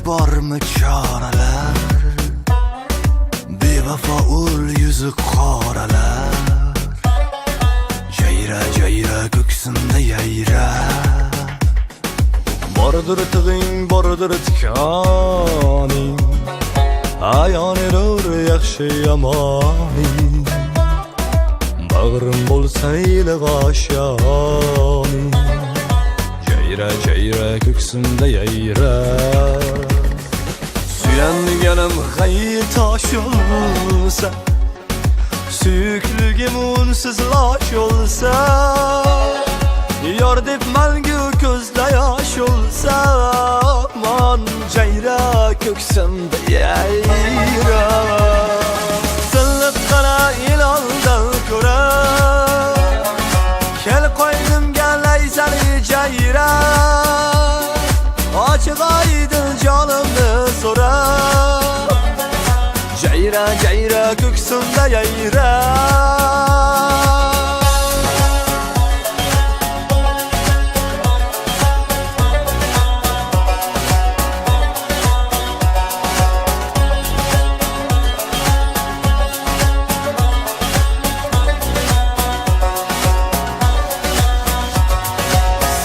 Bormi choralar? Bevafo ul yuzi qoralar. Jayra jayra ko'ksimda yayra. Bordir tig'ing, bordir tikoning, ayon erur yaxshi yomoning. Bag'rim bo'lsa iliq oshoning. Jayra jayra ko'ksimda yayra. Suyanganim g'ayr tosh bo'lsa, suyukligim unsiz losh bo'lsa, yor deb mangu ko'zda yosh bo'lsa, aman jayra ko'ksimda yayra. Silliqqina ilondan ko'ra kel qo'ynimga laysali jayra. Ochiq oydin jonimni so'ra. Jayra jayra ko'ksimda yayra.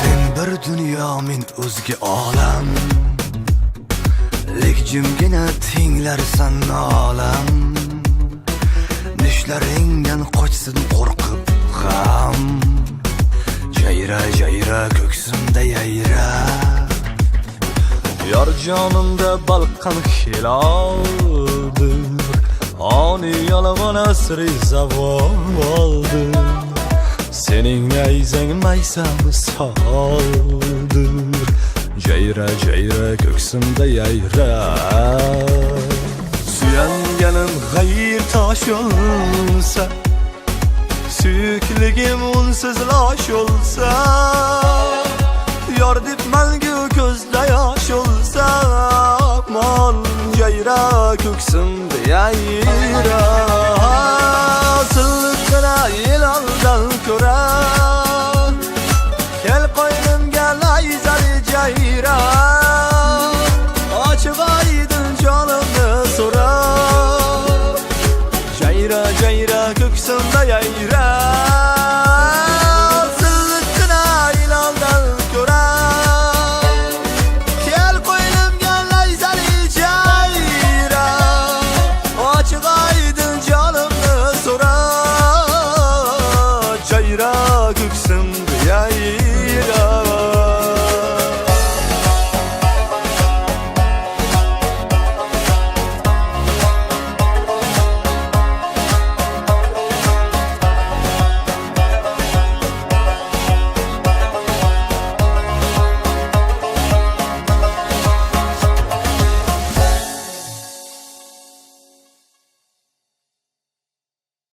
Sen bir dunyo, men o'zga olam. Lek jimgina tinglarsan olam. Nishlaringdan qochsin qo'rqib g'am. Jayra jayra ko'ksimda yayra. Yor jonimda balqan hiloldir, Oni yolg'on asri zavoldir. Sening nayzang maysa misoldir. Jayra jayra ko'ksimda yayra. Suyanganim g'ayr tosh bo'lsa, suyukligim unsiz losh bo'lsa, yor deb mangu ko'zda yosh bo'lsa, aman jayra ko'ksimda yayra.